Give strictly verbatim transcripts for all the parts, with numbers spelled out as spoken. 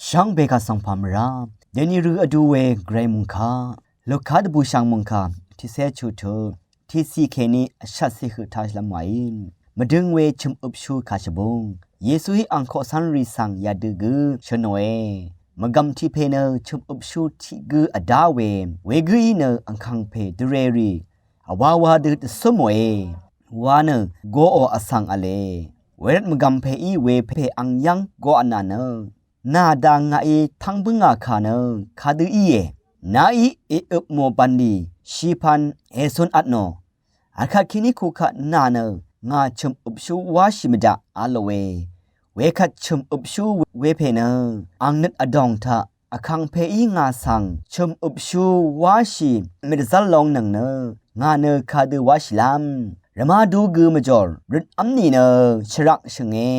Shvngbe kaq svng pà mvrá deni rø vdu we gvray mungkà, Luka dvbùshv̀ng mungkà tiqcé chuq tø tiqciq kèní vshvtciq høq taq shvlv́m wàí. Mvdøng we chø̀m øpshu kà shvbung, Yesuí ang koqcv́nrì svng yadø gø shø̀nòe. Mvgv̀m tiq pè nø chø̀m øpshu tiq gǿ vdá we, wegǿí nø angkàng pè dvrèrì vwawa dø dvcúmòe wa nø goò vsvng v̄le. Wervt mvgv̀m pèí wepè ang yv́ng goqà nà nø, nà dà ngàí tv́ng bǿngà kà nø kadø íe. Nàí èøp mò bv̀nlì shìpv̄n ècunvtnò. Akvt kèní kukvt nà nø ngà chø̀m øpshú wáshì mvdaq a lòe. Wekvt chø̀m øpshú wepè nø ang nøt vdòng taq vkàngpèí ngà svng chø̀m øpshú wáshì mvdvzv́r longnøng nø ngà nø kadø wáshìlv́m. Rvmá dú gø mvjòr røt v́m nìnø shvrak shø̀nge.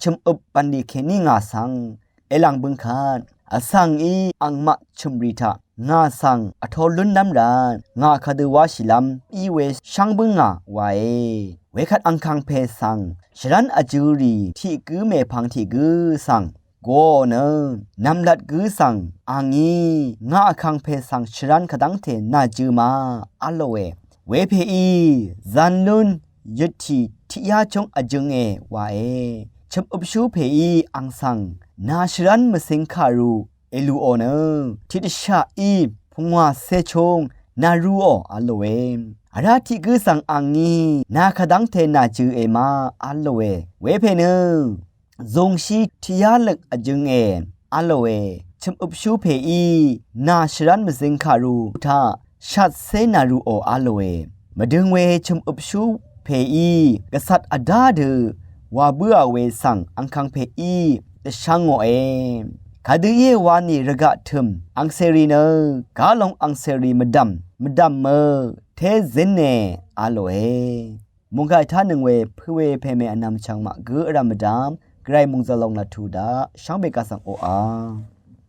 Chø̀m øp bv̀nlì kèní ngà svng èlàng bøng kvt vsvng í angmaq chø̀mrì taq ngà svng vtō lúnlv́m rvt ngà kadø wáshìlv́m í we shv́ng bǿngà wae. Wekvt angkàngpè svng shvrv́n vjø̄rì tiq gǿ mèpvng tiq gǿ svng goò nø nv̀mlat gǿ svng a ngí ngà vkàngpè svng shvrv́n kvdv́ngte nàjø̄ ma a lòe. Wepèí zan lún yøttì tiqyá chúng vjønge wae. Chø̀m øpshú pèí ang svng nà shvrv́n mvcing kàru èlùò nø tiqdvshaqí pungwàcé chúng nàruò a lòe. Vrá tiq gǿ svng a ngí nà kvdv́ngte nàjø̄e ma a lòe. Wepè nø zungshí tiqyá løk vjønge a lòe. Chø̀m øpshú pèí nà shvrv́n mvzing kàru taq shvtcé nàruò a lòe. Mvdøng we chø̀m øpshú pèí gvcat vdá dø wà bǿà we svng angkàngpèí dvshvngòe. Kadø íe wa nì rvgaq tø̀m angcèrì nø gálong angcèrì mvdv̀m mvdv̀mø té zínne a lòe. Mungkà tánøng we pøwe peme vnvm chvngmaq gø vrv̀m mvdv̀m gvray mungzvlong lvtu daq shvngbe kaq svng oqà.